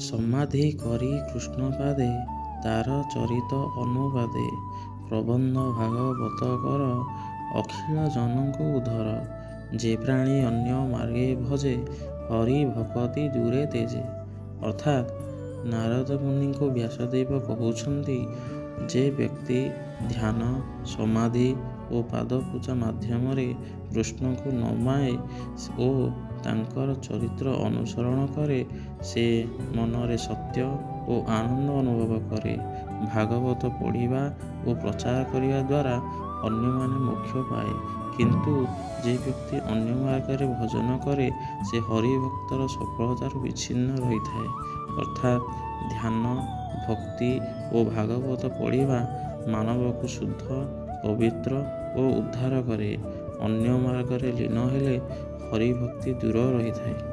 ସମାଧି କରି କୃଷ୍ଣପାଦେ, ତାର ଚରିତ ଅନୁବାଦେ। ପ୍ରବନ୍ଧ ଭାଗବତ କର, ଅଖିଳ ଜନଙ୍କୁ ଉଦ୍ଧର। ଯେ ପ୍ରାଣୀ ଅନ୍ୟ ମାର୍ଗେ ଭଜେ, ହରି ଭକତି ଦୂରେ ତେଜେ। ଅର୍ଥାତ୍ ନାରଦ ମୁନିଙ୍କୁ ବ୍ୟାସଦେବ କହୁଛନ୍ତି, ଯେ ବ୍ୟକ୍ତି ଧ୍ୟାନ, ସମାଧି ଓ ପାଦପୂଜା ମାଧ୍ୟମରେ କୃଷ୍ଣଙ୍କୁ ନମାଏ ଓ ତାଙ୍କର ଚରିତ୍ର ଅନୁସରଣ କରେ, ସେ ମନରେ ସତ୍ୟ ଓ ଆନନ୍ଦ ଅନୁଭବ କରେ। ଭାଗବତ ପଢ଼ିବା ଓ ପ୍ରଚାର କରିବା ଦ୍ୱାରା ଅନ୍ୟମାନେ ମୋକ୍ଷ ପାଏ, କିନ୍ତୁ ଯେ ବ୍ୟକ୍ତି ଅନ୍ୟ ମାର୍ଗରେ ଭଜନ କରେ, ସେ ହରିଭକ୍ତର ସଫଳତାରୁ ବିଚ୍ଛିନ୍ନ ରହିଥାଏ। ଅର୍ଥାତ୍ ଧ୍ୟାନ, ଭକ୍ତି ଓ ଭାଗବତ ପଢ଼ିବା ମାନବକୁ ଶୁଦ୍ଧ, ପବିତ୍ର ଓ ଉଦ୍ଧାର କରେ। ଅନ୍ୟ ମାର୍ଗରେ ଲୀନ ହେଲେ ହରିଭକ୍ତି ଦୂର ରହିଥାଏ।